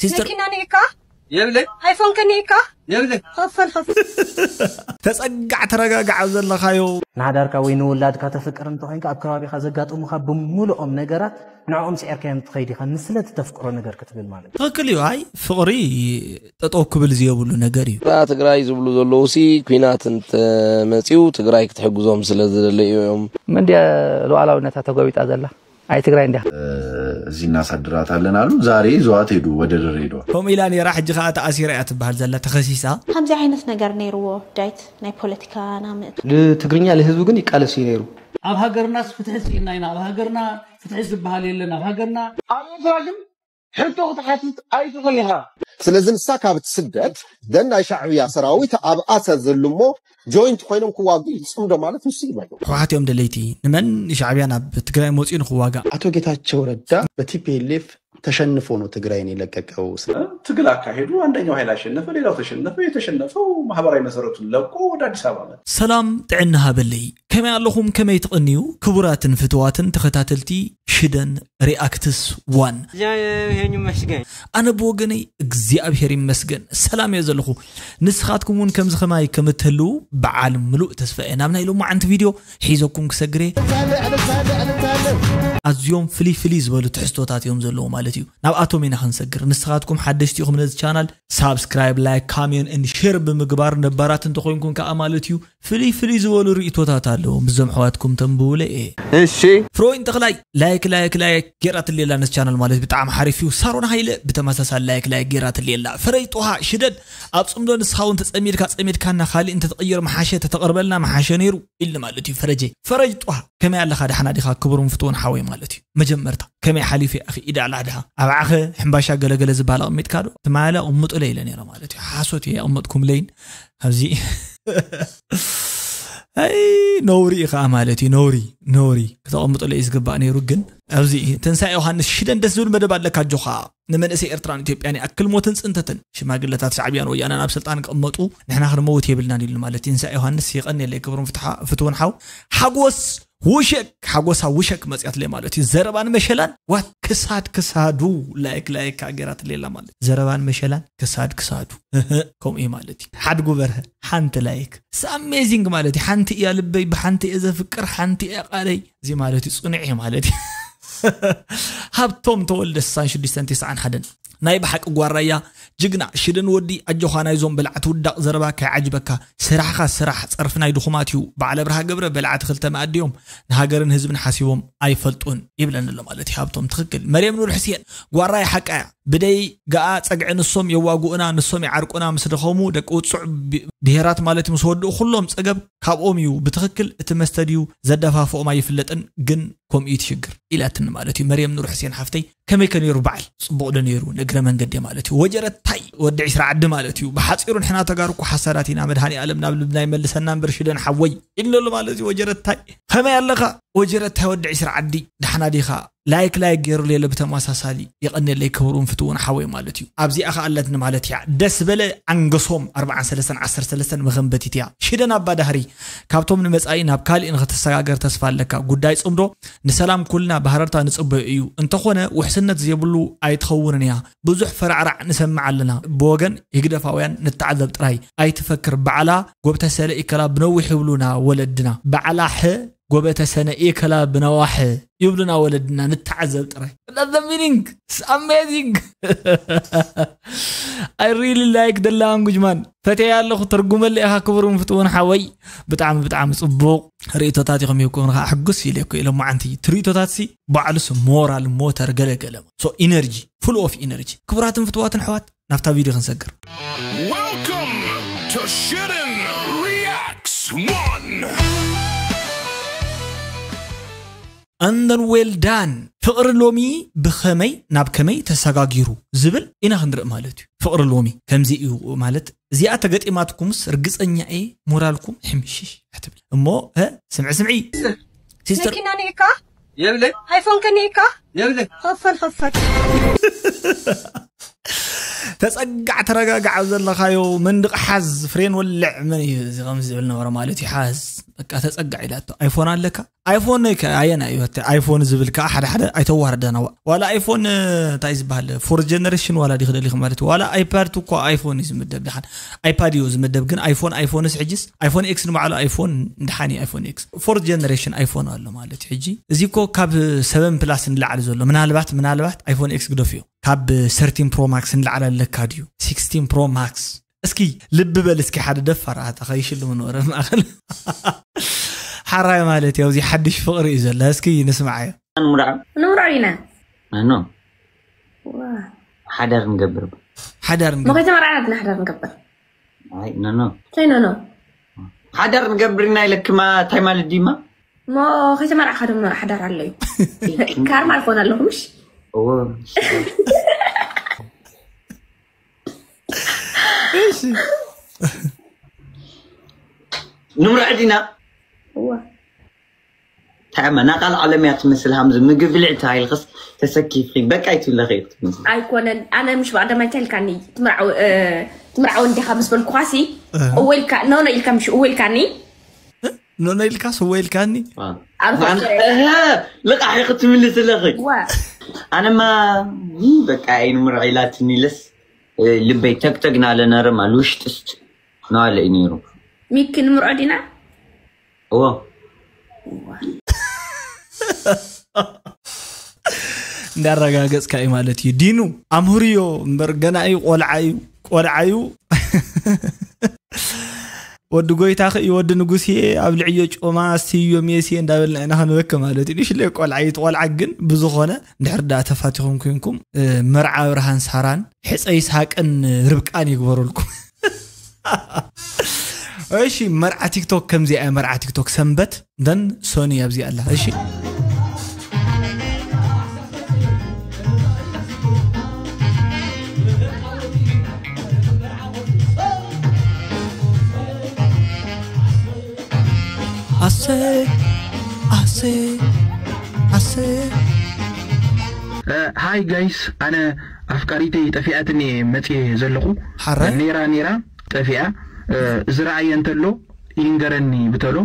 ሲስተር መኪና ኒካ የብለ ኣይፎን ከኒካ የብለ ኸፈል ኸፈል ተጸጋዕ ተረጋጋዕ ኣብ ዘለኻዮ ንሓዳርካ ወይ ንውላድካ ተፍቅር እንተኾይንካ ኣብ ከባቢኻ ዘጋጥሙኻ ብምሉኦም ነገራት ንዕኦም ስዒርካዮም ትኸይድ ኢኻ ንስለ እተፍቅሮ ነገር ክትብል ማለት እዩ። ትኽክል እዩ። ኣይ ፍቕሪ ጠጠው ክብል ዝየብሉ ነገር እዩ። ትግራይ ዝብሉ ዘለዉ ሲ ኩናት እንተመፅዩ ትግራይ ክትሕግዞም ስለ ዝደለዩ እዮም። መንድያ ሉዓላውነታ ተጎቢጣ ዘላ ኣይ ትግራይ እንዲያ። እዚህ እናሳድራታለን አሉ። ዛሬ ይዘዋት ሄዱ ወደ ድሬዳዋ። ከምኡ ኢላ ነይራ፣ ሕጂ ኸዓ ተኣሲራ እያ ትበሃል ዘላ፣ ተኸሲሳ። ከምዚ ዓይነት ነገር ነይርዎ ዳዊት ናይ ፖለቲካ ናምእት። ትግርኛ ለህዝቡ ግን ይቃለስ እዩ ነይሩ። ኣብ ሃገርናስ ፍትሒ ስኢና ኢና። ኣብ ሃገርና ፍትሒ ዝበሃል የለን። ኣብ ሃገርና ኣብ ኤርትራ ግን ሕቶ ክትሓትት ኣይትኽእል ኢኻ። ስለዚ ንሳ ካብ እቲ ስደት ደን ናይ ሻዕብያ ሰራዊት ኣብ ኣሰር ዘሉ እሞ ጆይንት ኮይኖም ክዋጉ ይፅምዶ ማለት ንሱ ይበሉ። ህወሓት እዮም ደለይቲ ንመን ንሻዕብያ ናብ ትግራይ መፅኡ ንክዋጋእ። ኣቶ ጌታቸው ረዳ በ ቲ ፒ ኤል ኤፍ ተሸንፎ ነው ትግራይን የለቀቀው። ትግል አካሄዱ አንደኛው ኃይል አሸነፈ፣ ሌላው ተሸነፈ። የተሸነፈው ማህበራዊ መሰረቱን ለቆ ወደ አዲስ አበባ መጣ። ሰላም ጥዕና ሃበለይ። ከመይ ኣለኹም? ከመይ ትቕንዩ? ክቡራትን ፍትዋትን ተኸታተልቲ ሽደን ሪኣክትስ ዋን። እግዚኣብሔር ይመስገን። ኣነ ብወገነይ እግዚኣብሔር ይመስገን ሰላም እየ ዘለኹ። ንስኻትኩም እውን ከምዚ ኸማይ ከም እትህልዉ በዓል ምሉእ ተስፋ እየ። ናብ ናይ ሎማዓንቲ ቪድዮ ሒዘኩም ክሰግር እየ። ኣዝዮም ፍልይ ፍልይ ዝበሉ ትሕዝቶታት እዮም ዘለዉ ማለት እዩ። ናብኣቶም ኢና ክንሰግር። ንስኻትኩም ሓደሽቲ ኢኹም ነዚ ቻናል ሳብስክራይብ፣ ላይክ፣ ካሜን ን ሼር ብምግባር ነባራት እንተኾይንኩም ከኣ ማለት እዩ ፍልይ ፍልይ ዝበሉ ርእይቶታት ኣለዉ። ምስዞም ኣሕዋትኩም ተንብቡለይ እየ። እሺ። ፍሮይን ተኽላይ ላይክ ላይክ ላይክ ጌራትልየላ ነዚ ቻናል ማለት ብጣዕሚ ሓሪፍ እዩ። ሳሮን ሃይለ ብተመሳሳሊ ላይክ ላይክ ጌራትልየላ። ፈረጅ ጦሃ ሽደድ ኣብ ጽምዶ ንስኻ እውን ተጸሚድካ ጸሚድካና ካሊእ እንተትቕይር መሓሸ ተተቕርበልና መሓሸ ነይሩ ኢልኒ ማለት እዩ። ፈረጀይ ፈረጅ ጦሃ ከመይ ኣለኻ ደሓና ዲኻ ክቡርን ፍትውን ሓወይ ማለት እዩ። መጀመርታ ከመይ ሓሊፈ ኣኺ ኢድ ኣላዕድኻ ኣብ ዓኸ ሕምባሻ ገለገለ ዝበሃል ኣቕሚጥካ ዶ ትማለ ኣቕምጡለ ኢለ ነይረ ማለት እዩ። ሓሶት እየ ኣቕመጥኩምለይን ኣብዚ ኣይ ነውሪ እዩ ከዓ ማለት እዩ። ነውሪ ነውሪ ክተቐምጡለ እዩ ዝግባእ ነይሩ። ግን ኣብዚ ትንሳኤ ዮሃንስ ሽደን ደስ ዝብል መደብ ኣለካ ኣጆኻ። ንመንእሰይ ኤርትራን ኢትዮጵያን ይኣክል ሞትን ጽንተትን ሽማግለታት ሻዕብያን ወያነን ኣብ ስልጣን ክቕመጡ ንሕና ክንመውት የብልናን ኢሉ ማለት እዩ። ትንሳኤ ዮሃንስ ይቐንየለይ ክብሩን ፍትሓ- ፍትውን ሓው ሓጎስ ውሸክ ሓጎሳ ውሸክ መጽያትለይ ማለት እዩ። ዘረባን መሸላን ዋት ክሳድ ክሳዱ ላይክ ላይክ ኣገራትለላ ማለት ዘረባን መሸላን ክሳድ ክሳዱ ከምኡ እዩ ማለት እዩ። ሓድጉ በርሀ ሓንቲ ላይክ ስ ኣሜዚንግ ማለት እዩ። ሓንቲ እያ ልበይ ብሓንቲ እየ ዘፍቅር ሓንቲ እያ ቃለይ እዚ ማለት እዩ። ጽኑዕ እየ ማለት እዩ። ሃብቶም ተወልደ ስሳን ሽዱሽተን ተስዓን ሓደን ናይ ብሓቂ ጓራያ ጅግና ሽደን ወዲ ኣጆኻ ናይዞም በላዕቲ ውዳቕ ዘረባ ከይዓጅበካ ስራሕኻ ስራሕ ጸርፊ ናይ ድኹማት እዩ። በዓል ኣብርሃ ገብረ በላዕቲ ክልተ መኣዲ እዮም ንሃገርን ህዝብን ሓሲቦም ኣይፈልጡን ይብለኒ ኣሎ ማለት እዩ። ሃብቶም ትኽክል መርየም ኑር ሕስየን ጓራይ ሓቃ እያ። ብደይ ገኣ ጸግዒ ንሶም የዋግኡና ንሶም ይዓርቁና ምስ ደኸሙ ደቂ ውጹዕ ብ- ብሄራት ማለት ምስ ወድኡ ኩሎም ጸገብ ካብኦም እዩ። ብትኽክል እቲ መስተ ድዩ ዘደፋፍኦም ኣይፍለጥን ግን ከምኡ እዩ ትሽግር ኢላትኒ ማለት እዩ። መርየም ኑር ሕሴን ሓፍተይ ከመይ ከ ነይሩ በዓል ጽቡቕ ዶ ነይሩ ንእግረ መንገዲ ማለት እዩ። ወጀረታይ ወዲ ዕስራ ዓዲ ማለት እዩ። ብሓጺሩ ንሕና ተጋሩ እኮ ሓሳዳት ኢና መድሃኒ ኣለም ናብ ልብና ይመልሰና እምበር ሽደን ሓወይ ኢልነሉ ማለት እዩ። ወጀረታይ ከመይ ኣለኻ ወጀረታይ ወዲ ዕስራ ዓዲ ደሓና ዲኻ? ላይክ ላይክ ገይሩ ሌለ ብተመሳሳሊ የቐንየለይ ክብሩን ፍትውን ሓወይ ማለት እዩ። ኣብዚኣ ኸኣ ኣለትኒ ማለት እያ። ደስ በለ ኣንገሶም ኣርብዓን ሰለስተን ዓሰርተ ሰለስተን መኸንበቲት እያ። ሽደን ኣባ ዳህሪ ካብቶም ንመጻኢ ናብ ካሊእ ንኽትሰጋገር ተስፋ ኣለካ። ጉዳይ ጽምዶ ንሰላም ኩልና ብሃረርታ ንጽበዮ እዩ። እንተኾነ ውሕስነት ዘይብሉ ኣይትኸውንን እያ። ብዙሕ ፈራዕራዕ ንሰምዕ ኣለና። ብወገን ህግደፋውያን ንተዓዘብ ጥራይ ኣይትፈክር። ባዕላ ጎብተሰለ ኢከላ ብነዊሕ ይብሉና ወለድና። ባዕላ ሐ ጎበተ ሰነ ኤከላ ብነዋሐ ይብሉና ወለድና ንተዓዘብ ጥራይ። That's the meaning. It's amazing. I really like the language man. ፈትየ ኣለኹ ተርጉመለ ኢኻ ክቡር ፍትውን ሓወይ። ብጣዕሚ ብጣዕሚ ጽቡቕ ርእይቶታት ኢኹም ይኩን ኸዓ ሕጉስ ኢለ እኮ ኢሎም መዓንቲ ትርእይቶታት ሲ ባዕሉስ ሞራል ሞተር ገለገለ so energy full of energy ክቡራትን ፍትዋትን ኣሕዋት ናብታ ቪድዮ ክንሰግር Welcome to Shitten Reacts one. And then well done ፍቕሪ ሎሚ ብኸመይ ናብ ከመይ ተሰጋጊሩ ዝብል ኢና ክንርኢ ማለት እዩ። ፍቕሪ ሎሚ ከምዚ እዩ ማለት እዚኣ ተገጢማትኩምስ ርግፀኛ እየ ሞራልኩም ሕምሽሽ ኣትብል እሞ ሀ ስምዒ ስምዒ ሲስተር መኪና ኒካ የብለይ ኣይፎን ከኒካ የብለይ ኸፈል ኸፈል ተጸጋዕ፣ ተረጋጋዕ ኣብ ዘለኻዮ መንድቕ ሓዝ፣ ፍሬን ወልዕ። መን እዩ እዚ ከምዚ ዝብል ነበረ ማለት እዩ? ሓዝ፣ በቃ ተጸጋዕ ኢላቶ። ኣይፎን ኣለካ? ኣይፎን ከ ኣየና እዩ? እቲ ኣይፎን ዝብል ከኣ ሓደ ሓደ ኣይተዋርደና። ዋ- ዋላ ኣይፎን፣ እ፣ እንታይ ዝበሃል፣ ፎርዝ ጀነሬሽን ዋላ ዲኺ ደሊኺ ማለት እዩ። ዋላ ኣይፓድ እኮ ኣይፎን እዩ ዝምደብ። ድሓን ኣይፓድ እዩ ዝምደብ፣ ግን ኣይፎን፣ ኣይፎንስ ሕጅስ ኣይፎን ኤክስ ንባዕሉ ኣይፎን፣ ድሓን እዩ ኣይፎን ኤክስ። ፎርዝ ጀነሬሽን ኣይፎን ኣሎ ማለት እዩ። ሕጂ እዚ እኮ ካብ ሰቨን ፕላስ ንላዕሊ ዘሎ፣ ምናልባት፣ ምናልባት ኣይፎን ኤክስ ግደፍዮ፣ ካብ ሰርቲን ፕሮ ማክስ ንላዕሊ ኣለካ ድዩ? ሲክስቲን ፕሮ ማክስ። እስኪ ልቢ በል እስኪ፣ ሓደ ደፋር ኣታ ከይሽልሙ ነበረ ማእኸል ሓራይ ማለት እዩ። ኣብዚ ሓድሽ ፍቕሪ እዩ ዘሎ። እስኪ ንስምዓዮ። ንምርዖ። ንምርዖ ኢና። ኖ፣ ሓዳር ንገብር። ሓዳር ሞ ከይተመርዓና ድና ሓዳር ንገብር። ኣይ ኖ ኖ። እንታይ ኖ ኖ? ሓዳር ንገብር ኢና ኢለክማ፣ እንታይ ማለት ድዩማ? ሞ ከይተመርዓኻ ድማ ሓዳር ኣሎ እዩ። ካርማ ኣይኮን ኣለኹ፣ ምሽ? እዎ። ንምርዖ ዲና? እዋ። ታማ ናቃል ዓለም እያ ትመስል። ሃምዚ ምግቢ ብልዕ ተባሂልክስ ተሰኪፍኪ በቃ ይትብለኺ እያ ትመስል። ኣይኮነን፣ ኣነ ምሽ ብቐደማይ እንታይ ኢልካኒ? ትምርዓው እ፣ ትምርዓው እንዲኻ ምስ በልኩኻሲ እወ ኢልካ፣ ኖ ኖ ኢልካ፣ ምሽ እወ ኢልካኒ። ኖኖ ኢልካ ስወ ኢልካኒ። ኣብ ኣነ- እህ፣ ልቃሕ ክትምልስ ኣለኺ። ዋ ኣነማ ይ፣ በቃ ኣይንምርዖ ኢላትኒ ኢለስ እ፣ ልበይ ተግተግ ናለ ነረማ ልውሽጥስት ናለ እዩ ነይሩ። ሚኪ ንምርዖ ዲና? እዎ። እንዳረጋገጽካ እዩ ማለት እዩ። ዲኑ ኣምህርዮ እምበር ገና እዩ፣ ቆልዓ እዩ፣ ቆልዓ እዩ። ወዲ ጎይታኺ እዩ፣ ወዲ ንጉስየ፣ ኣብ ልዕዮ ጮማ፣ ስዮ ሜስየ እንዳበልና ኢና ክንበክ ማለት እዩ። ንሽለ ቆልዓ እዩ፣ ቆልዓ ግን ብዝኾነ እንድሕር ደኣ ተፋቲኹም ኮንኩም፣ እ፣ መርዓ ኣብርሃን ሳራን ሕፀ ይስሃቅን ርብቃን ይግበሩልኩም። እሺ፣ መርዓ ቲክቶክ ከምዚኣ እያ፣ መርዓ ቲክቶክ ሰንበት ደን ሶኒ ኣብዚ ኣላ። እሺ፣ ኣሰ ኣሰ ኣሰ ሃይ ጋይስ፣ ኣነ ኣፍቃሪተይ ጠፊኣትኒ እየ መፅየ ዘለኹ። ሓራይ? ኔራ ኔራ ጠፊኣ። እ፣ ዝረኣየ እንተሎ ይንገረኒ ብተሎ።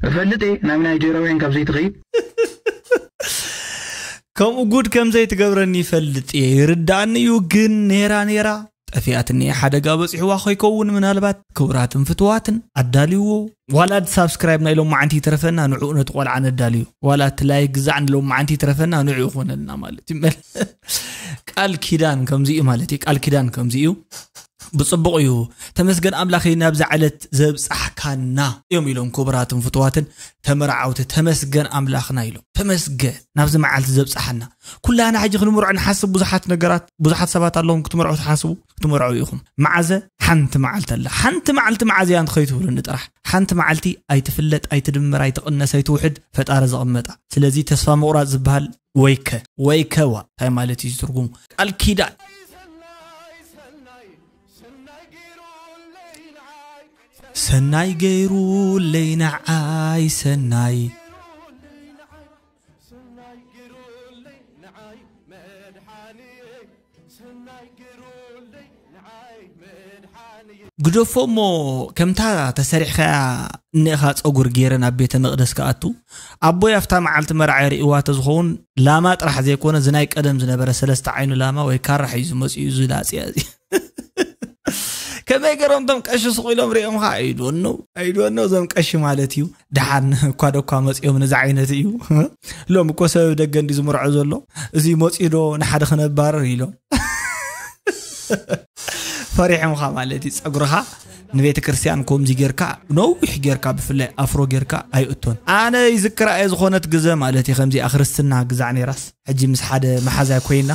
እፈልጥ እየ ናብ ናይጀራውያን ካብ ዘይትኸይድ። ከምኡ ጉድ ከም ዘይትገብረኒ ይፈልጥ እየ፣ ይርዳእኒ እዩ። ግን ኔራ ኔራ ጠፊኣትኒ እየ። ሓደጋ በፂሕዋ ከይከውን ምናልባት። ክቡራትን ፍትዋትን ኣዳልዎ፣ ዋላ እቲ ሳብስክራይብ ናይ ሎማዓንቲ ይትረፈና፣ ንዕኡ ነቲ ቆልዓ ነዳልዩ። ዋላ እቲ ላይክ ግዛዕ ንሎማዓንቲ ይትረፈና፣ ንዕኡ ይኾነልና ማለት እዩ። ቃል ኪዳን ከምዚ እዩ ማለት እዩ። ቃል ኪዳን ከምዚ እዩ። ብጽቡቕ እዩ። ተመስገን ኣምላኸይ ናብዛ ዕለት ዘብጻሕካና እዮም ኢሎም ክቡራትን ፍትዋትን ተመርዓውቲ። ተመስገን ኣምላኽና ኢሎም። ተመስገን ናብዚ መዓልቲ ዘብጻሓና። ኩላና ሕጂ ክንምርዖ ንሓስብ፣ ብዙሓት ነገራት፣ ብዙሓት ሰባት ኣለዎም ክትምርዑ ትሓስቡ፣ ክትምርዑ ኢኹም። መዓዘ? ሓንቲ መዓልቲ ኣላ። ሓንቲ መዓልቲ መዓዝ እያ እንተ ከይትብሉኒ ጥራሕ። ሓንቲ መዓልቲ ኣይትፍለጥ፣ ኣይትድመር፣ ኣይትቕነስ፣ ኣይትውሕድ፣ ፈጣሪ ዘቐመጣ። ስለዚ ተስፋ ምቑራጽ ዝበሃል ወይከ፣ ወይከዋ እንታይ ማለት እዩ ትርጉሙ? ቃል ኪዳን። ሰናይ ገይሩለይ ንዓይ ሰናይ። ግደፎ እሞ ከምታ ተሰሪሕካያ እኒእኻ ጸጉር ገይረ ናብ ቤተ መቕደስ ክኣቱ። ኣቦይ ኣብታ መዓልቲ መርዓ ርእይዋ ተዝኸውን ላማ ጥራሕ ዘይኮነ እዚ ናይ ቀደም ዝነበረ ሰለስተ ዓይኑ ላማ ወይ ካራ ሒዙ መጺኡ እዚ ላጽያ እዚ። ከመይ ገይሮም እቶም ቀሺ ስቕ ኢሎም ሪኦም ኸዓ ኣይድወነው ኣይድወነው እዞም ቀሺ ማለት እዩ። ደሓን እኳ ደኳ መጺኦም ነዚ ዓይነት እዩ። ሎም እኮ ሰበብ ደገ እንዲ ዝምርዖ ዘሎ፣ እዚ መጺኡ ዶ ንሓደ ክነባርር ኢሎም ፈሪሖምኻ ማለት እዩ። ጸጉርኻ ንቤተ ክርስቲያን ከምዚ ጌርካ ነዊሕ ጌርካ ብፍላይ ኣፍሮ ጌርካ ኣይእቶን። ኣነ ይዝክራ እየ ዝኾነት ግዘ ማለት እዩ ከምዚኣ ክርስትና ግዛዕ ነይራስ ሕጂ ምስ ሓደ መሓዛይ ኮይና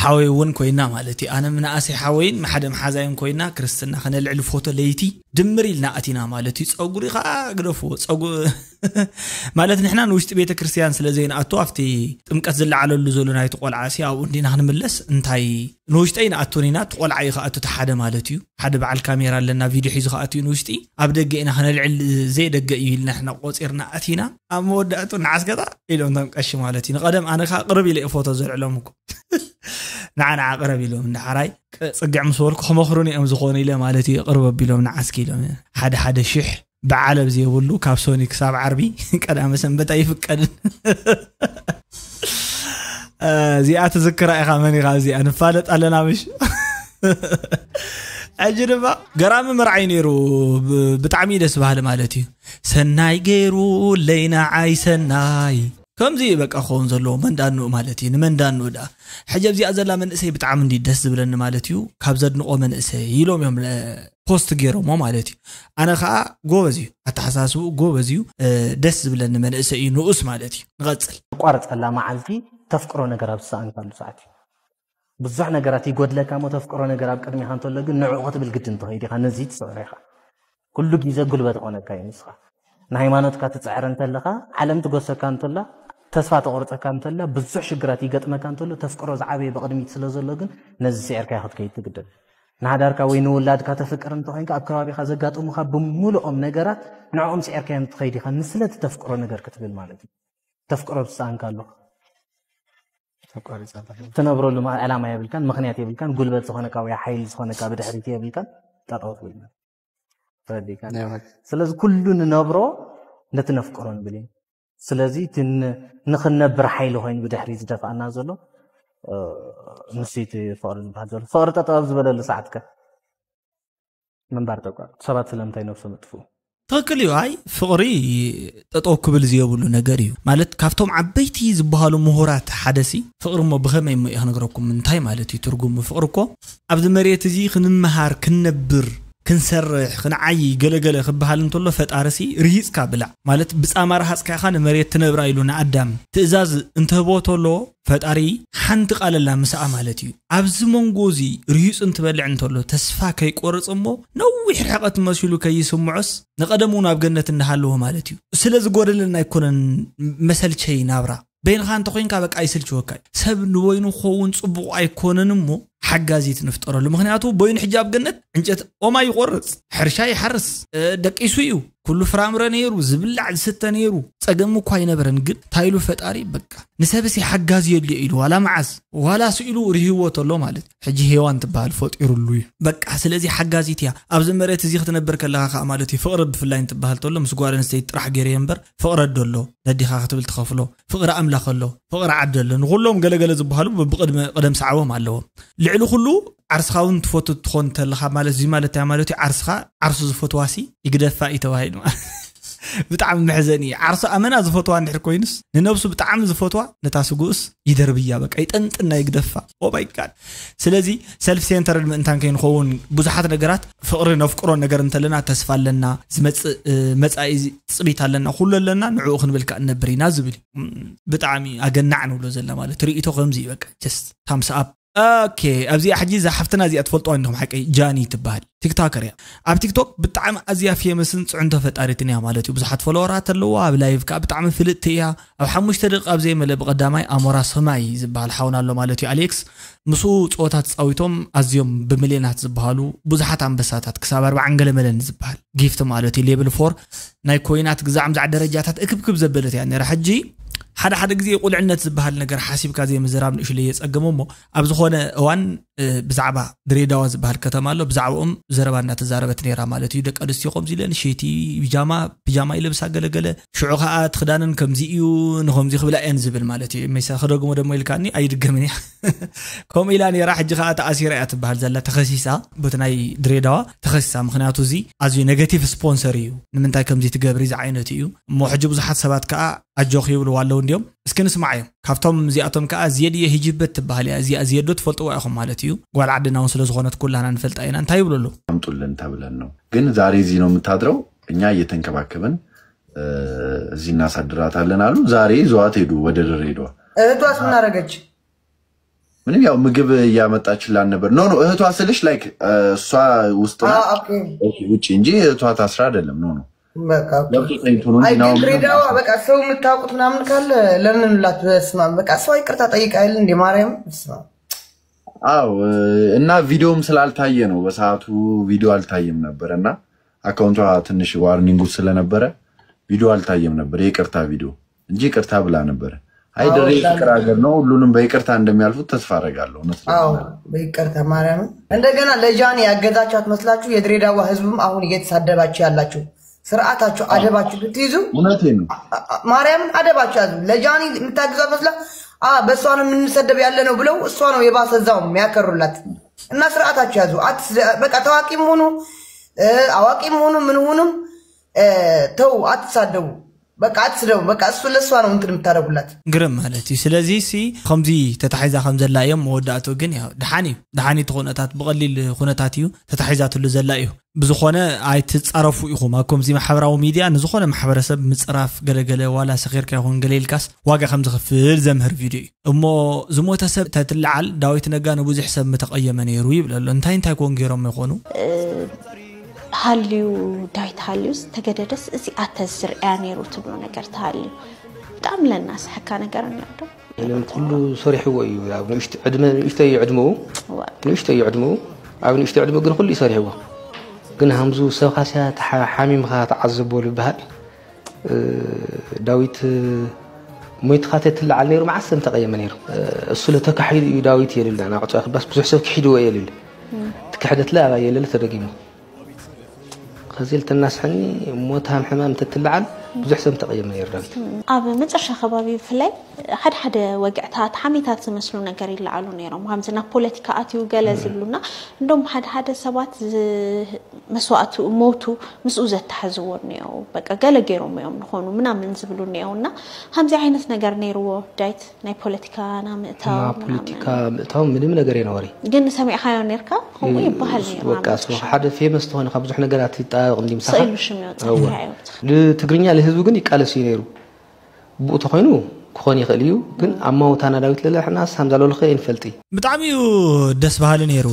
ሓወይ እውን ኮይና ማለት እዩ። ኣነ ምንኣሰይ ሓወይን ሓደ መሓዛይን ኮይና ክርስትና ከነልዕል ፎቶ ለይቲ ድምር ኢልና ኣቲና ማለት እዩ። ጸጉሪ ከዓ ግደፍዎ ጸጉ ማለት ንሕና ንውሽጢ ቤተ ክርስቲያን ስለ ዘይንኣቱ ኣብቲ ጥምቀት ዝለዓለሉ ዘሎ ናይቲ ቆልዓ ሲ ኣብኡ እንዲና ክንምለስ እንታይ ንውሽጢ ኣይንኣቱን ኢና። እቲ ቆልዓ እዩ ክኣቱ እቲ ሓደ ማለት እዩ። ሓደ በዓል ካሜራ ኣለና ቪድዮ ሒዙ ክኣቱ እዩ ንውሽጢ። ኣብ ደገ ኢና ከነልዕል ዘይደገ እዩ ኢልና ንሕና ቆፂርና ኣቲና ኣብ መወዳእቱ ንዓስገጣ ኢሎም እቶም ቀሺ ማለት እዩ። ንቐደም ኣነ ከዓ ቅርብ ኢለ እየ ፎቶ ዘልዕሎም እኮ ንዓ ንዓ ቅረብ ኢሎም፣ ንዳሓራይ ጽግዕ ምስ በልኩ ክመኽሩኒ እዮም ዝኾኑ ኢለ ማለት እዩ። ቅርብ ኣቢሎም ንዓስኪ ኢሎም። ሓደ ሓደ ሽሕ በዓል ኣብዚ የብሉ፣ ካብ ሶኒ ክሳብ ዓርቢ ቀዳመ ሰንበት ኣይፍቀድን። እዚኣ ትዝክራ ኢኻ፣ መን ኢኻ እዚኣ? ንፋለጥ ኣለና ምሽ? ሕጂ ድማ ገራሚ መርዓይ ነይሩ። ብ- ብጣዕሚ ደስ ባህሊ ማለት እዩ። ሰናይ ገይሩ ለይና ዓይ ሰናይ ከምዚ በቃ ክኸውን ዘለዎ መንዳንኡ ማለት እዩ። ንመንዳንኡ ዳ ሕጂ ኣብዚኣ ዘላ መንእሰይ ብጣዕሚ እንዲ ደስ ዝብለኒ ማለት እዩ። ካብ ዘድንቆ መንእሰይ ኢሎም እዮም ለ- ፖስት ገይሮሞ ማለት እዩ። ኣነ ከዓ ጎበዝ እዩ፣ ኣተሓሳስቡ ጎበዝ እዩ። ደስ ዝብለኒ መንእሰይ እዩ ንኡስ ማለት እዩ። ንቐፅል። ቋርፀላ መዓልቲ ተፍቅሮ ነገር ኣብ ዝሰኣንካሉ ሰዓት እዩ። ብዙሕ ነገራት ይጎድለካ እሞ ተፍቅሮ ነገር ኣብ ቅድሚኻ እንተሎ ግን ንዕኡ ክትብል ግድን ትኸይድ ኢኻ። ነዚ ትፅዕር ኢኻ። ኩሉ ግዜ ጉልበት ይኾነካ እዩ ንስኻ። ንሃይማኖትካ ትፅዕር እንተለኻ፣ ዓለም ትጎሰካ እንተላ፣ ተስፋ ተቆርፀካ እንተላ፣ ብዙሕ ሽግራት ይገጥመካ እንተሎ ተፍቅሮ ዝዓበየ ብቕድሚት ስለ ዘሎ ግን ነዚ ስዒርካ ክትከይድ ትግደድ። ንሓዳርካ ወይ ንውላድካ ተፍቅር እንተኾይንካ ኣብ ከባቢኻ ዘጋጥሙኻ ብምሉኦም ነገራት ንዕኦም ስዒርካዮም ትኸይድ ኢኻ። ንስለ ተፍቅሮ ነገር ክትብል ማለት እዩ። ተፍቅሮ ብዝሰኣንካ ኣለኻ። ትነብረሉ ዕላማ የብልካን፣ ምኽንያት የብልካን፣ ጉልበት ዝኾነካ ወይ ሓይሊ ዝኾነካ ብድሕሪት የብልካን። ጠጠው ትብል ተረዲካ። ስለዚ ኩሉ ንነብሮ ነቲ ነፍቅሮ ንብል ኢና። ስለዚ እቲ ን- ንኽንነብር ሓይሊ ኮይኑ ብድሕሪ ዝደፍኣና ዘሎ ንሱ እቲ ፍቕሪ ዝበሃል ዘሎ። ፍቕሪ ጠጠው ኣብ ዝበለሉ ሰዓት ከ ምንባር ተቋርጥ። ሰባት ስለምንታይ ነብሶም ይጥፍኡ? ትኽክል እዩ። ኣይ ፍቕሪ ጠጠው ክብል ዝየብሉ ነገር እዩ። ማለት ካብቶም ዓበይቲ ዝበሃሉ ምሁራት ሓደ ሲ ፍቕሪ እሞ ብኸመይ እሞ እየ ክነግረኩም? እንታይ ማለት እዩ ትርጉሙ? ፍቕሪ እኮ ኣብዚ መሬት እዚ ክንመሃር፣ ክንነብር፣ ክንሰርሕ፣ ክንዓይ ገለገለ ክበሃል እንተሎ ፈጣሪ ሲ ርሂፅካ ብላዕ ማለት ብፃማ ረሃፅካ ኢኻ ንመሬት ትነብራ ኢሉ ንኣዳም ትእዛዝ እንትህቦ ተሎ ፈጣሪ ሓንቲ ቃል ኣላ ምስኣ ማለት እዩ። ኣብዚ መንጎ እዚ ርሂፁ እንትበልዕ እንተሎ ተስፋ ከይቆርፅ እሞ ነዊሕ ርሕቀት መሲሉ ከይስምዖስ ንቐደሙ ናብ ገነት እንዳሃለዎ ማለት እዩ። ስለ ዝጎደለና ኣይኮነን መሰልቸይ ናብራ። በይንኻ እንተኮይንካ በቃ ይስልችወካ እዩ። ሰብ ንበይኑ ክኸውን ፅቡቕ ኣይኮነን እሞ ሓጋዚት ንፍጠረሉ። ምክንያቱ በይኑ ሕጂ ኣብ ገነት ዕንጨት ኦማ ይቆርፅ፣ ሕርሻ ይሓርስ፣ ደቂሱ እዩ፣ ኩሉ ፍራምረ ነይሩ፣ ዝብላዕ ዝስተ ነይሩ፣ ፀገም እኳ ኣይነበረን። ግን እንታይ ኢሉ ፈጣሪ በቃ ንሰብሲ ሓጋዚ የድልዮ ኢሉ ዋላ መዓዝ ዋላ ስኢሉ ርሂዎ ተሎ ማለት ሕጂ ሄዋን ትበሃል ፈጢሩሉ እዩ። በቃ ስለዚ ሓጋዚት እያ ኣብዚ መሬት እዚ ክትነብር ከለካ ከዓ ማለት እዩ። ፍቅሪ ብፍላይ እንትበሃል ተሎ ምስ ጓል ኣንስተይቲ ጥራሕ ገይረ እየ እምበር ፍቅረ ዶ ኣሎ ነዲኻ ክትብል ትኸፍሎ፣ ፍቅሪ ኣምላኽ ኣሎ፣ ፍቅሪ ዓዲ ኣሎ። ንኩሎም ገለገለ ዝበሃሉ ብቅድመ ቅደም ሰዓቦም ኣለዎም። ልዕሊ ኩሉ ዓርስኻ እውን ትፈቱ ትኾን እንተለኻ ማለት እዚ ማለት እንታይ ማለት እዩ? ዓርስኻ ዓርሱ ዝፈትዋሲ ይግደፋ እዩ ተባሂሉ። ብጣዕሚ መሕዘኒ እዩ። ዓርሱ ኣመና ዝፈትዋ እንድሕር ኮይኑስ ንነብሱ ብጣዕሚ ዝፈትዋ ነታ ስጉኡስ ይደርብያ በቃ ይጠንጥና ይግደፋ። ኦማይ ጋድ። ስለዚ ሰልፍ ሴንተርድ ምእንታን ከይንኸውን ብዙሓት ነገራት ፍቕሪ ነፍቅሮ ነገር እንተለና ተስፋ ኣለና፣ ዝመፅእ መፃኢ ትፅቢት ኣለና፣ ኩሉ ኣለና፣ ንዕኡ ክንብል ከዓ ንነብር ኢና ዝብል እዩ። ብጣዕሚ ኣገናዕ ንብሎ ዘለና ማለት ርእይቶ ከምዚ እዩ። በቃ ጀስት ታምስ ኣፕ። ኦኬ ኣብዚኣ ሕጂ እዛ ሓፍትና እዚኣ ትፈልጥዋ እንዲኹም ሓቀይ ጃኒ ትበሃል ቲክቶከር እያ። ኣብ ቲክቶክ ብጣዕሚ ኣዝያ ፌመስን ፅዕንቶ ፈጣሪትን እያ ማለት እዩ። ብዙሓት ፎሎወራት ኣለዋ። ኣብ ላይቭ ከዓ ብጣዕሚ ፍልጥቲ እያ። ኣብ ሓሙሽተ ደቂቃ ኣብ ዘይመለ ብቀዳማይ ኣሞራ ሰማይ ዝበሃል ሓውና ኣሎ ማለት እዩ ኣሌክስ። ምስኡ ፀወታ ተፃዊቶም ኣዝዮም ብምልዮናት ዝበሃሉ ብዙሓት ኣንበሳታት ክሳብ ኣርባዓን ገለመለን ዝበሃል ጊፍት ማለት እዩ ሌብል ፎር ናይ ኮይናት ግዛዕ ምዛዕ ደረጃታት እክብክብ ዘበለት እያ ነራ። ሕጂ ሓደ ሓደ ግዜ ቁልዕነት ዝበሃል ነገር ሓሲብካ ዘይምዝራብ ንእሽለይ የፀግም እሞ ኣብ ዝኾነ እዋን ብዛዕባ ድሬዳዋ ዝበሃል ከተማ ኣሎ ብዛዕባኦም ዘረባ እናተዛረበት ነራ ማለት እዩ። ደቂ ኣንስትዮ ከምዚ ኢለን ሸይቲ ቢጃማ ቢጃማ ይለብሳ ገለገለ ሽዑ ከዓ ትክዳንን ከምዚ እዩ ንከምዚ ክብላ እየን ዝብል ማለት እዩ። መሳ ክደግሞ ደሞ ኢልካኒ ኣይድገምን እያ። ከምኡ ኢላ ነራ ሕጂ ከዓ ተኣሲራ እያ ትበሃል ዘላ ተኸሲሳ ቦቲ ናይ ድሬዳዋ ተኸሲሳ። ምክንያቱ እዚ ኣዝዩ ኔጋቲቭ ስፖንሰር እዩ ንምንታይ ከምዚ ትገብሪ ዝዓይነቱ እዩ። እሞ ሕጂ ብዙሓት ሰባት ከዓ ኣጆኽ ይብልዋ ኣለዉ እንዲዮም። እስኪ ንስማዓዮም። ካብቶም እዚኣቶም ከዓ ዜድየ ሂጅበት ትበሃል እያ። እዚኣ ዜዶ ትፈልጥዋ ኢኹም ማለት እዩ። ጓል ዓድና እውን ስለ ዝኾነት ኩላና ንፈልጣ ኢና። እንታይ ይብሉ ኣለዉ? ኣምጡልን ተብለን ነው። ግን ዛሬ እዚህ ነው የምታድረው፣ እኛ እየተንከባከብን እዚህ እናሳድራታለን አሉ። ዛሬ ይዘዋት ሄዱ ወደ ድሬዳዋ። እህቷስ ምን አረገች? ምንም ያው ምግብ እያመጣችላን ነበር። ኖ ኖ እህቷ ስልሽ ላይክ እሷ ውስጥ ናት ውጭ እንጂ እህቷ ታስራ አይደለም። ኖ ኖ ድሬዳዋ በቃ ሰው የምታውቁት ምናምን ካለ ለምንላት። በስመ አብ በቃ እሷ ይቅርታ ጠይቃ አይደል እንዴ ማርያም። በስመ አብ አዎ እና ቪዲዮም ስላልታየ ነው በሰዓቱ ቪዲዮ አልታየም ነበር እና አካውንቷ ትንሽ ዋርኒንጉ ስለነበረ ቪዲዮ አልታየም ነበር። የይቅርታ ቪዲዮ እንጂ ይቅርታ ብላ ነበረ። አይ ድሬ አወዳለሁ። ፍቅር ሀገር ነው፣ ሁሉንም በይቅርታ እንደሚያልፉት ተስፋ አደርጋለሁ። እውነት አዎ ለመናገር በይቅርታ ማርያምን። እንደገና ለጃኒ ያገዛችኋት መስላችሁ የድሬዳዋ ህዝብም አሁን እየተሳደባችሁ ያላችሁ፣ ስርዓታችሁ አደባችሁ ብትይዙ እውነቴን ነው። ማርያምን አደባችሁ ያዙ። ለጃኒ የምታግዛት መስላ አ በእሷ ነው የምንሰደብ ያለ ነው ብለው እሷ ነው የባሰ እዛው የሚያከሩላት። እና ስርዓታችሁ ያዙ። አትስ- በቃ ታዋቂም ሆኑ እ፣ አዋቂም ሆኑ ምን ሆኑም እ፣ ተው፣ አትሳደቡ። በቃ አትስደቡ። በቃ እሱ ለእሷ ነው እንትን የምታደርጉላት። ግርም ማለት እዩ። ስለዚ ሲ ከምዚ ተታሒዛ ከም ዘላ እዮም መወዳእቱ ግን ያው ደሓን እዩ። ደሓን እቲ ኩነታት ብቐሊል ኩነታት እዩ ተታሒዛትሉ ዘላ እዩ። ብዝኾነ ኣይትጻረፉ ኢኹም ኣብ ከምዚ ማሕበራዊ ሚድያ ንዝኾነ ማሕበረሰብ ምጽራፍ ገለገለ ዋላ ሰኺርካ ይኹን ገለ ኢልካስ ዋጋ ከም ዝኽፍል ዘምህር ቪድዮ እዩ። እሞ ዝሞተ ሰብ ተትለዓል ዳዊት ነጋ ንብዙሕ ሰብ ምተቐየመ ነይሩ ይብል ኣሎ። እንታይ እንታይ ኮን ገይሮም ይኾኑ? ሃልዩ ዳዊት ሃልዩስ ተገደደስ እዚኣ ተዝርኣያ ነይሩ ትብሎ ነገር ተሃልዩ ብጣዕሚ ለናስሐካ ነገር እኒኦ ዶ? ምንም ኩሉ ሰሪሕዎ እዩ። ኣብ ንእሽቶ ዕድመ ንእሽቶ እዩ ዕድመኡ ንእሽቶ እዩ ዕድመኡ ኣብ ንእሽቶ ዕድመ ግን ኩሉ እዩ ሰሪሕዎ። ግን ሃምዙ ሰብካ ስያ ተሓ- ሓሚምካ ተዓዘቦ ዝበሃል እ፣ ዳዊት እ፣ ሞይትካ ተትለዓል ነይሩ መዓስ ሰብ ተቀየመ ነይሩ። እ፣ እሱ ለተካሒዱ እዩ ዳዊት የልልና ናቅጫ ክባስ ብዙሕ ሰብ ክሒድዎ የልል ትክሕደትለ ኣባይ የለለ ተደጊሙ ከዚ ልተናስሐኒ ሞት ሃምሕማም ተትለዓል ብዙሕ ሰብ ተቀየመ ነይሩ ዳዊት። ኣብ መጨረሻ ከባቢ ብፍላይ ሓደ ሓደ ወግዕታት ሓሜታት ዝመስሉ ነገር ይለዓሉ ነይሮም። ከምዚ ናብ ፖለቲካ ኣትዩ ገለ ዝብሉና እንዶም ሓደ ሓደ ሰባት ዝ- መስዋእቱ ሞቱ ምስኡ ዘተሓዝዎ እኒኦ በቃ ገለ ገይሮም እዮም ንኾኑ ምናምን ዝብሉ እኒኦ እና ከምዚ ዓይነት ነገር ነይርዎ ዳዊት ናይ ፖለቲካ ናምእታው ና ፖለቲካ ምእታው ምንም ነገር የነበረ። ግን ሰሚዕካዮ ነርካ ከምኡ ይበሃል ነይሩ በቃ ሓደ ፌመስ ተኾነ ካብ ብዙሕ ነገራት ይጣበቅ እንዲ ምሳኻ ስኢሉ ሽም ይወፅእ እወ። እንታይ እዮም ንትግርኛ ለህዝቡ ግን ይቃለስ እዩ ነይሩ። ብኡ ተኾይኑ ክኾን ይኽእል እዩ። ግን ኣብ ማውታና ዳዊት ለለ ሕናስ ሃምዛ ለለኸ ይንፈልጢ። ብጣዕሚ እዩ ደስ በሃሊ ነይሩ።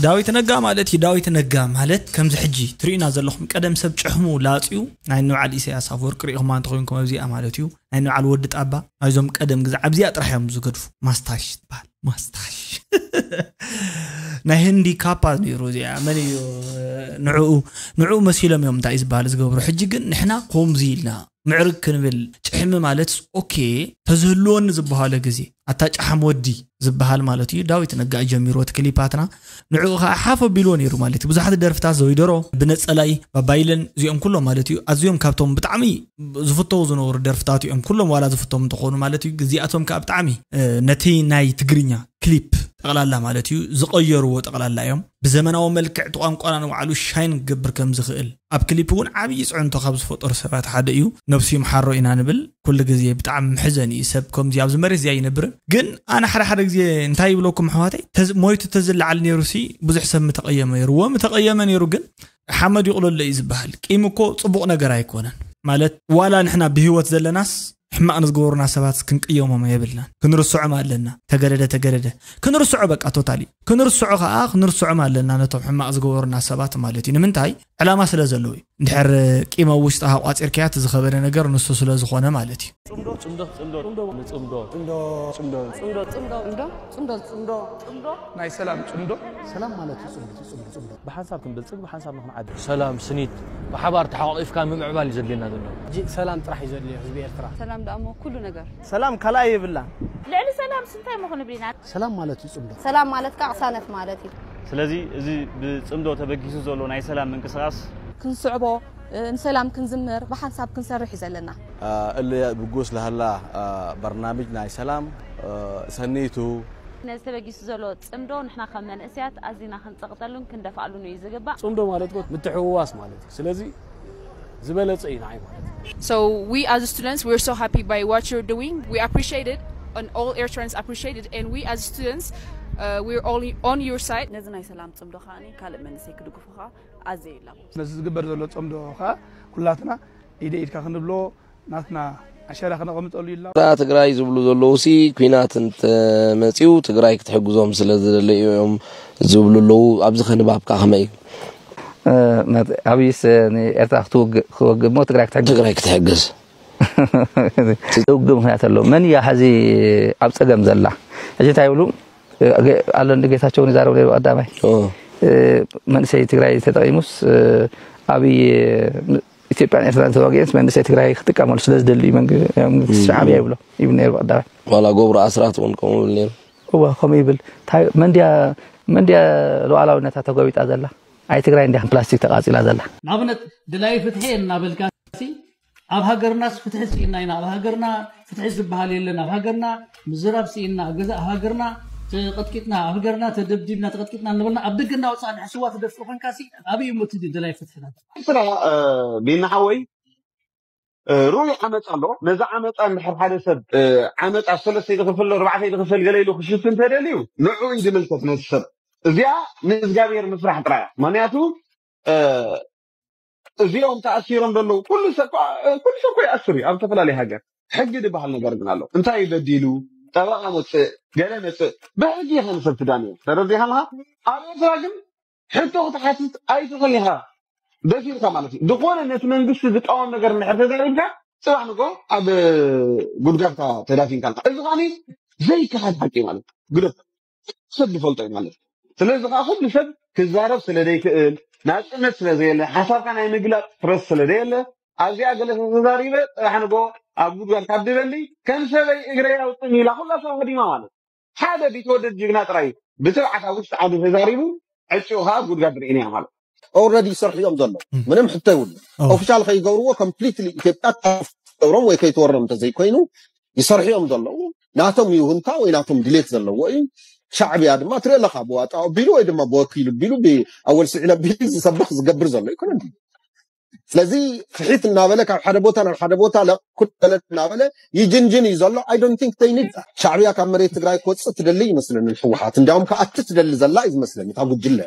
ዳዊት ነጋ ማለት እዩ። ዳዊት ነጋ ማለት ከምዚ ሕጂ ትርእዩና ዘለኹም ቀደም ሰብ ጭሕሙ ላፅዩ ናይ ንበዓል ኢሳያስ ኣፈወርቂ ርኢኹማ እንተኾይንኩም ኣብዚኣ ማለት እዩ ናይ ንበዓል ወዲ ጣባ ናይዞም ቀደም ግዜ ኣብዚኣ ጥራሕ እዮም ዝገድፉ። ማስታሽ ትበሃል ማስታሽ ናይ ህንዲ ካፓ ነይሩ። እዚኣ መን እዩ ንዕኡ ንዕኡ መሲሎም እዮም እንታይ እዩ ዝበሃል ዝገብሩ። ሕጂ ግን ንሕና ከምዚ ኢልና ምዕርግ ክንብል ጭሕሚ ማለት ኦኬ ተዝህልወኒ ዝበሃለ ግዜ ኣታ ጫሕም ወዲ ዝበሃል ማለት እዩ። ዳዊት ነጋ እዩ ጀሚርዎ እቲ ክሊፓትና ንዕኡ ከዓ ሓፍ ኣቢልዎ ነይሩ ማለት እዩ። ብዙሓት ደርፍታት ዘዊደሮ ብነፀላይ ባባይለን እዚኦም ኩሎም ማለት እዩ ኣዝዮም ካብቶም ብጣዕሚ ዝፍተው ዝነበሩ ደርፍታት እዮም ኩሎም ዋላ ዝፍቶም እንተኾኑ ማለት እዩ። እዚኣቶም ከዓ ብጣዕሚ እ፣ ነቲ ናይ ትግርኛ ክሊፕ ጠቕላላ ማለት እዩ ዝቐየርዎ ጠቕላላ እዮም። ብዘመናዊ መልክዕ እቲ ቋንቋና ንባዕሉ ሻይን ክገብር ከም ዝኽእል ኣብ ክሊፕ እውን ዓብዪ ፅዕንቶ ካብ ዝፈጠሩ ሰባት ሓደ እዩ። ነብሱ ይምሓሮ ኢና ንብል ኩሉ ግዜ። ብጣዕሚ ምሕዘን እዩ ሰብ ከምዚ ኣብዚ መሬት እዚኣ ይነብርን። ግን ኣነ ሓደ ሓደ ግዜ እንታይ ይብለኩም ኣሕዋተይ ተዝ- ሞይቱ ተዝለዓል ነይሩ ሲ ብዙሕ ሰብ ምተቐየመ ነይሩ ወ ምተቐየመ ነይሩ ግን ሓመድ ይቕለሎ እዩ ዝበሃል። ቂም እኮ ፅቡቕ ነገር ኣይኮነን ማለት ዋላ ንሕና ብህይወት ዘለናስ ሕማቕ ንዝገበሩና ሰባት ክንቅየሞም የብልናን። ክንርስዖም ኣለና። ተገደደ ተገደደ ክንርስዖ በቃ ቶታሊ ክንርስዖ ከዓ ክንርስዖም ኣለና ነቶም ሕማቕ ዝገበሩና ሰባት ማለት እዩ። ንምንታይ ዕላማ ስለ ዘለዎ እዩ። እንድሕር ቂም ኣብ ውሽጥኻ ቋፂርካያ እቲ ዝኸበደ ነገር ንሱ ስለ ዝኾነ ማለት እዩ። ጽምዶ ጽምዶ ጽምዶ ጽምዶ ጽምዶ ጽምዶ ጽምዶ ጽምዶ ጽምዶ ጽምዶ ናይ ሰላም ጽምዶ ሰላም ማለት እዩ ጽምዶ ጽምዶ ጽምዶ ብሓንሳብ ክንብልጽግ ብሓንሳብ ንኽንዓቢ ሰላም ስኒት ብሓባር ተሓቋቒፍካ ምምዕባል እዩ ዘድልየና ዘሎ። ሕጂ ሰላም ጥራሕ እዩ ዘድልዮ ህዝቢ ኤርትራ። ሰላም ደኣ እሞ ኩሉ ነገር። ሰላም ካልኣይ የብላን። ልዕሊ ሰላም ስንታይ ምኹን ብሊና። ሰላም ማለት እዩ ጽምዶ። ሰላም ማለት ከዓ ቅሳነት ማለት እዩ። ስለዚ እዚ ብጽምዶ ተበጊሱ ዘሎ ናይ ሰላም ምንቅስቃስ ክንስዕቦ ንሰላም ክንዝምር ብሓንሳብ ክንሰርሕ እዩ ዘለና። እለ ብጉስ ለሃላ በርናምጅ ናይ ሰላም ሰኒቱ ነዚ ተበጊሱ ዘሎ ጽምዶ ንሕና ከም መንእሰያት ኣዚና ክንጸቕጠሉን ክንደፋኣሉን እዩ ዝግባእ። ጽምዶ ማለት እኮ ምትሕውዋስ ማለት እዩ። ስለዚ ዝበለጸ እዩ ንዓይ ማለት እዩ። So we as students, we're so happy by what you're doing. We appreciate it, and all Eritreans appreciate it. And we as students, uh, we're all on your side. ነዚ ናይ ሰላም ጽምዶ ከዓኒ ካልእ መንእሰይ ክድግፉ ከዓ ኣዘየ ይላቦ። ነዚ ዝግበር ዘሎ ጽምዶ ከዓ ኩላትና ኢደ ኢድካ ክንብሎ ናትና ኣሸራ ከነቐምጠሉ ይላ። ትግራይ ዝብሉ ዘለዉ ሲ ኩናት እንተመፅኡ ትግራይ ክትሕግዞም ስለ ዝደለዩ እዮም ዝብሉ ኣለዉ። ኣብዚ ከንባብካ ከመይ እዩ? ኣብይስ ንኤርትራ ክትወግእ ክትወግእ እሞ ትግራይ ክትሕግዝ ትግራይ ክትሕግዝ ውግእ ምክንያት ኣሎ። መን እያ ሕዚ ኣብ ፀገም ዘላ? ሕጂ እንታይ ይብሉ ኣሎ እንዲ ጌታቸው ይዛረብ ነይሩ ቀዳማይ መንእሰይ ትግራይ ተጠቂሙስ ኣብይ ኢትዮጵያን ኤርትራን ተዋጊኦምስ መንእሰይ ትግራይ ክጥቀመሉ ስለ ዝደሊ እዩ መንግ- መንግስቲ ሻዕብያ ይብሎ ይብል ነይሩ ብቐዳማይ። ዋላ ገብሩ ኣስራት እውን ከምኡ ይብል ነይሩ። እዋ ከምኡ ይብል። እንታይ- መን ድያ መን ድያ ሉዓላዊነታ ተጎቢጣ ዘላ? ኣይ ትግራይ እንዲያ ፕላስቲክ ተቃፂላ ዘላ። ንኣብነት ድላይ ፍትሒ እናበልካ ሲ ኣብ ሃገርናስ ፍትሒ ስኢና ኢና፣ ኣብ ሃገርና ፍትሒ ዝበሃል የለን፣ ኣብ ሃገርና ምዝራብ ስኢና፣ ኣብ ገዛ ኣብ ሃገርና ተቐጥቂጥና፣ ኣብ ሃገርና ተደብዲብና ተቐጥቂጥና እናበልና ኣብ ደገ እናወፃ ንሕስዋ ትደፍእ ኮንካ ሲ ኣበይ እሞ እቲ ድላይ ፍትሒ ናት? ስራ ቢና ሓወይ ሩዑይ ዓመፃ ኣሎ። ነዚ ዓመፃ እንድሕር ሓደ ሰብ ዓመፃ ሰለስተ ይክፈል ኣርባዕተ ይክፈል ገለ ኢሉ ክሽፍን ተደልዩ ንዑ እዩ ዝምልከት ነቲ ሰብ። እዚኣ ንእግዚኣብሔር ምፍራሕ ጥራይ እያ። ምክንያቱ እዚኦም ተኣሲሮም ዘለዉ ኩሉ ሰብ ኩሉ ሰብ እኮ ይኣስር እዩ ኣብ ዝተፈላለየ ሃገር። ሕጊ ዝበሃል ነገር ግን ኣሎ። እንታይ በዲሉ ጠበቃ መፅእ ገለ መፅእ ብሕጊ ኢኻ ንሰብ ትዳንዮ። ተረዲኻ ኣለኻ? ኣብ ኤርትራ ግን ሕቶ ክትሓትት ኣይትኽእል ኢኻ። ደፊርካ ማለት እዩ። ዝኾነ ነቲ መንግስቲ ዝቃወም ነገር እንድሕር ተዛሪብካ ፅባሕ ንጎ ኣብ ጉድጋድካ ተዳፊንካ ኣለካ። እዚ ከዓኒ ዘይከሓድ ሓቂ ማለት እዩ። ግደፍ። ሰብ ዝፈልጦ እዩ ማለት እዩ። ስለዚ ከዓ ኩሉ ሰብ ክዛረብ ስለ ዘይክእል ናፅነት ስለ ዘየለ ሓሳብካ ናይ ምግላፅ ፕረስ ስለ ዘየለ ኣብዚኣ ገለ ተተዛሪበ ፅባሕ ንጎ ኣብ ጉድጋድ ካብ ድበሊ ከም ሰበይ እግረይ ኣውፅእኒ ኢላ ኩላ ሰብ ሃዲማ ማለት ሓደ ቢትወደድ ጅግና ጥራይ ብትብዓት ኣብ ውሽጢ ዓዲ ተዛሪቡ ዕጭኡ ከዓ ኣብ ጉድጋድ ርኢናያ ማለት ኦረዲ ይሰርሑ እዮም ዘለዉ ምንም ሕቶ ይብሉ ኦፊሻል ከይገብርዎ ኮምፕሊትሊ ኢትዮጵያ ገብሮም ወይ ከይትወሮም እንተዘይኮይኑ ይሰርሑ እዮም ዘለዉ ናቶም ይሁንታ ወይ ናቶም ድሌት ዘለዎ እዩ ሻዕብያ ድማ ትርኢ ኣለካ ብዋጣ ቢሉ ወይ ድማ ብወኪሉ ቢሉ ኣወል ስዒድ ኣቢሉ ዝሰብኽ ዝገብር ዘሎ ኣይኮነን ስለዚ ፍሒት እናበለ ካብ ሓደ ቦታ ናብ ሓደ ቦታ ለቁድ በለ እናበለ ይጅንጅን እዩ ዘሎ I don't think they need ሻዕብያ ካብ መሬት ትግራይ ክወፅእ ትደሊ ይመስለኒ ህወሓት እንዲያውም ከኣቲ ትደሊ ዘላ እዩ ዝመስለኒ እታ ጉጅለ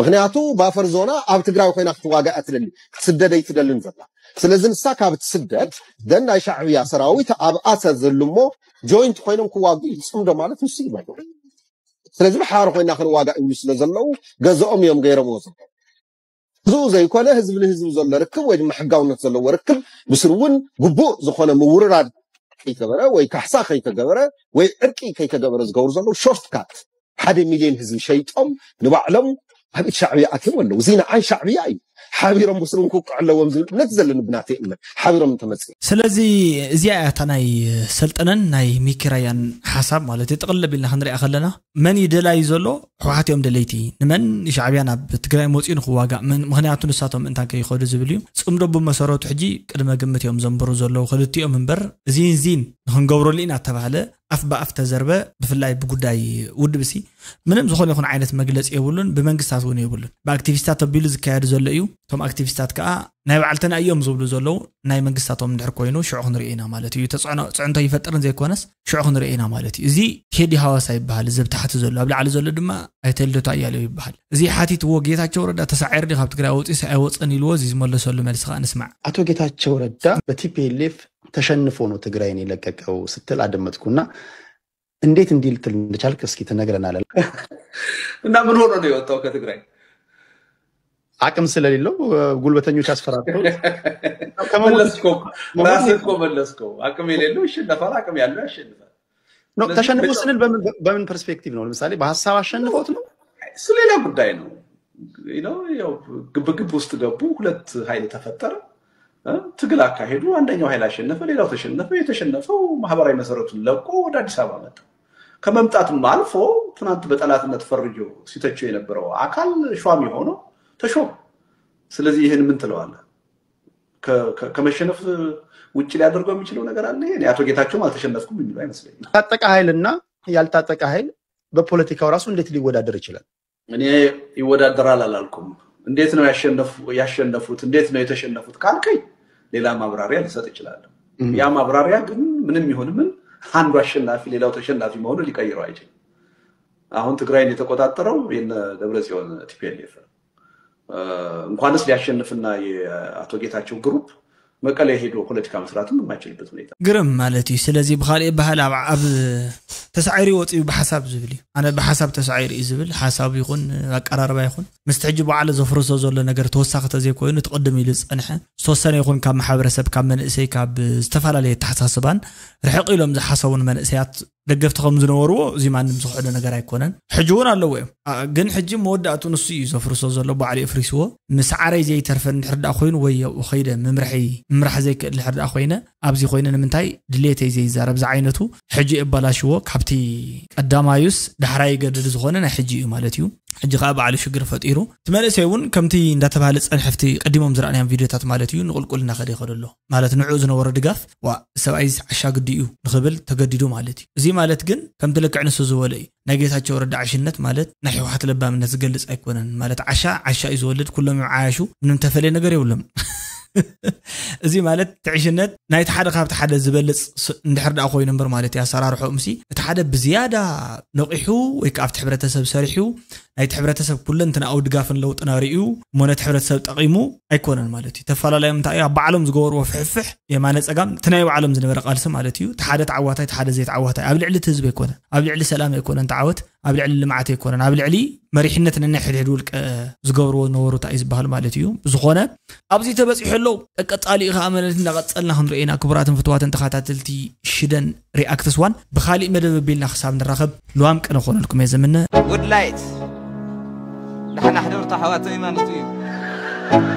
ምክንያቱ ባፈር ዞና ኣብ ትግራይ ኮይና ክትዋጋእ ትደሊ ክትስደድ ኣይትደልን ዘላ ስለዚ ንሳ ካብ ትስደድ ደን ናይ ሻዕብያ ሰራዊት ኣብኣ ተዝህሉ እሞ ጆይንት ኮይኖም ክዋጉ ይፅምዶ ማለት ንሱ ይበሉ ስለዚ ብሓባር ኮይና ክንዋጋእ ይብሉ ስለ ዘለዉ ገዝኦም እዮም ገይሮምዎ ዘለዉ ብዙ ዘይኮነ ህዝቢ ንህዝቢ ዘሎ ርክብ ወይ ድማ ሕጋውነት ዘለዎ ርክብ ብስሩ እውን ግቡእ ዝኾነ ምውርራድ ከይተገበረ ወይ ካሕሳ ከይተገበረ ወይ ዕርቂ ከይተገበረ ዝገብሩ ዘለዉ ሾርት ካት ሓደ ሚልዮን ህዝቢ ሸይጦም ንባዕሎም ኣብ ኢድ ሻዕብያ ኣትዮም ኣለዉ እዚ ንዓይ ሻዕብያ እዩ ሓቢሮም ብስሩ ክውቅዑ ኣለዎም ዝብል እምነት ዘለኒ ብናተይ እምነት ሓቢሮም እንተመፅኦም ስለዚ እዚኣ እያ እታ ናይ ሰልጠነን ናይ ሚኪራያን ሓሳብ ማለት እዩ ጥቕልል ኣቢልና ክንሪኣ ከለና መን እዩ ደላዩ ዘሎ ህወሓት እዮም ደለይቲ ንመን ሻዕብያ ናብ ትግራይ መፅኡ ንክዋጋእ ምክንያቱ ንሳቶም ምእንታን ከይኸዱ ዝብል እዩ ፅምዶ ብመሰረቱ ሕጂ ቅድመ ግምት እዮም ዘንብሩ ዘለዉ ክልቲኦም እምበር እዚን ዚን ንክንገብረሉ ኢና ተባህለ ኣፍ ብኣፍ ተዘርበ ብፍላይ ብጉዳይ ውድብሲ ምንም ዝኾነ ይኹን ዓይነት መግለፂ የብሉን ብመንግስታት እውን የብሉን ብኣክቲቪስታት ኣቢሉ ዝካየድ ዘሎ እዩ እቶም ኣክቲቪስታት ከዓ ናይ ባዕልትና እዮም ዝብሉ ዘለዉ ናይ መንግስታቶም እንድሕር ኮይኑ ሽዑ ክንርኢ ኢና ማለት እዩ ተፅዕኖ ፅዕንቶ ይፈጥርን ዘይኮነስ ሽዑ ክንርኢ ኢና ማለት እዩ እዚ ቴዲ ሃዋሳ ይበሃል እዚ ብታሕቲ ዘሎ ኣብ ላዕሊ ዘሎ ድማ ኣይተ ልደቱ ኣያሌው ይበሃል እዚ ሓቲትዎ ጌታቸው ረዳ ተሳዒሩ ድዩ ካብ ትግራይ ወፂስ ኣይወፀን ኢልዎ እዚ ዝመለሰሉ መልሲ ከዓ ንስማዕ ኣቶ ጌታቸው ረዳ በ T P L F ተሸንፎ ነው ትግራይን የለቀቀው ስትል አደመጥኩና እንዴት እንዲህ ልትል እንደቻልክ እስኪ ትነግረናለህ እና ምን ሆኖ ነው የወጣው ከትግራይ አቅም ስለሌለው ጉልበተኞች አስፈራርተው መለስከው ራስህ እኮ መለስከው አቅም የሌለው ይሸነፋል አቅም ያለው ያሸንፋል ተሸንፎ ስንል በምን perspective ነው ለምሳሌ በሀሳብ አሸንፎት ነው እሱ ሌላ ጉዳይ ነው ግብግብ ውስጥ ገቡ ሁለት ኃይል ተፈጠረ ትግል አካሄዱ አንደኛው ኃይል አሸነፈ ሌላው ተሸነፈ የተሸነፈው ማህበራዊ መሰረቱን ለቆ ወደ አዲስ አበባ መጣ ከመምጣትም አልፎ ትናንት በጠላትነት ፈርጆ ሲተቸው የነበረው አካል ሿሚ ሆኖ ተሾመ ስለዚህ ይህን ምን ትለዋለህ ከመሸነፍ ውጭ ሊያደርገው የሚችለው ነገር አለ እኔ አቶ ጌታቸውም አልተሸነፍኩም የሚለው አይመስለኝም የታጠቀ ኃይልና ያልታጠቀ ኃይል በፖለቲካው ራሱ እንዴት ሊወዳደር ይችላል እኔ ይወዳደራል አላልኩም እንዴት ነው ያሸነፉት እንዴት ነው የተሸነፉት ካልከኝ ሌላ ማብራሪያ ልሰጥ እችላለሁ ያ ማብራሪያ ግን ምንም ይሁን ምን አንዱ አሸናፊ ሌላው ተሸናፊ መሆኑን ሊቀይረው አይችልም አሁን ትግራይን የተቆጣጠረው የነ ደብረጽዮን T P L F እንኳንስ ሊያሸንፍና የአቶ ጌታቸው ግሩፕ መቀሌ ሄዶ ፖለቲካ መስራትም የማይችልበት ሁኔታ ግርም ማለት እዩ ስለዚ ብካሊእ ባህል ኣብ ኣብ ተሳዒሩ ይወፅእ እዩ ብሓሳብ ዝብል እዩ ኣነ ብሓሳብ ተሳዒሩ እዩ ዝብል ሓሳብ ይኹን ኣቀራርባ ይኹን ምስቲ ሕጂ በዓሉ ዘፍርሶ ዘሎ ነገር ተወሳኺ ተዘይኮይኑ፣ እቲ ቅድም ኢሉ ዝጸንሐ ዝተወሰነ ይኹን ካብ ማሕበረሰብ፣ ካብ መንእሰይ፣ ካብ ዝተፈላለየ ኣተሓሳስባን ርሕቕ ኢሎም ዝሓሰቡን መንእሰያት ደገፍቲ ከም ዝነበርዎ እዚ ማንም ዝኽሕዶ ነገር ኣይኮነን። ሕጂ እውን ኣለዎ እዮም። ኣ፣ ግን ሕጂ መወዳእቱ ንሱ እዩ ዘፍርሶ ዘሎ፣ ባዕሉ የፍሪስዎ። ምስ ዓረይ ዘይተርፈ እንድሕር ደኣ ኮይኑ ወይ ኣብኡ ኸይደ ምምርሒ፣ ምምራሕ ዘይክእል እንድሕር ደኣ ኮይነ፣ ኣብዚ ኮይነ ንምንታይ ድሌተይ ዘይዛረብ ዝዓይነቱ ሕጂ የባላሽዎ። ካብቲ ቀዳማዩስ ዳሕራይ ይገድድ ዝኾነ ናይ ሕጂ እዩ ማለት እዩ። ሕጂ ኸኣ ባዕሉ ሽግር ፈጢሩ። እቲ መንእሰይ እውን ከምቲ እንዳተባህለ ጸንሐ ኣብቲ ቀዲሞም ዝረኣናዮም ቪድዮታት ማለት እዩ ንቁልቁል እናኸደ ይኸዶ ኣሎ። ማለት ንዕኡ ዝነበሮ ድጋፍ፣ ዋ፣ ሰብኣይ ዓሻ ግዲ እዩ ንኽብል ተገዲዱ ማለት እዩ። እዚ ማለት ግን ከምቲ ልክዕ ንሱ ዝበሎ እዩ። ናይ ጌታቸው ረዳ ዕሽነት ማለት ናይ ህወሓት ለባምነት ዝገልጽ ኣይኮነን። ማለት ዓሻ ዓሻ እዩ ዝወልድ፣ ኩሎም እዮም ዓያሹ፣ ምንም ተፈለየ ነገር የብሎም። እዚ ማለት እቲ ዕሽነት ናይቲ ሓደ ካብቲ ሓደ ዝበልጽ ስ-፣ እንድሕር ደኣ ኮይኑ እምበር ማለት እዩ። ኣሰራርሖ ምሲ እቲ ሓደ ብዝያዳ ነቂሑ ወይ ከዓ ኣብቲ ሕብረተሰብ ሰሪሑ ናይቲ ሕብረተሰብ ኩለንትናዊ ድጋፍን ለውጥን ኣርእዩ እሞ ነቲ ሕብረተሰብ ጠቒሙ ኣይኮነን ማለት እዩ። ተፈላለዮም እንታይ እዩ? ኣብ ባዕሎም ዝገበርዎ ፍሕፍሕ የማነ ጸጋም እቲ ናይ ባዕሎም ዝነበረ ቃልሲ ማለት እዩ። እቲ ሓደ ተዓዋታይ፣ እቲ ሓደ ዘይተዓዋታይ ኣብ ልዕሊ እቲ ህዝቢ ኣይኮነን፣ ኣብ ልዕሊ ሰላም ኣይኮነን ተዓወት፣ ኣብ ልዕሊ ልምዓት ኣይኮነን፣ ኣብ ልዕሊ መሪሕነት ነናይ ሕድሕድ ውልቀ ዝገብርዎ ዝነበሩ እንታይ እዩ ዝበሃል ማለት እዩ። ብዝኾነ ኣብዚ ተበጺሑ ኣለዉ። ቀጻሊኡ ከኣ መለሊት እንዳቐጸልና ክንርእየና ክቡራትን ፍትዋትን ተኸታተልቲ ሽደን ሪኣክትስ ዋን ብኻሊእ መደብ ኣቢልና ክሳብ ንራኸብ ልዋም ቅነ ክኾነልኩም እየ ዝምነ። ጉድ ላይት ዳሕና ሕደርቱ ኣሕዋተይ ማለቱ እዩ።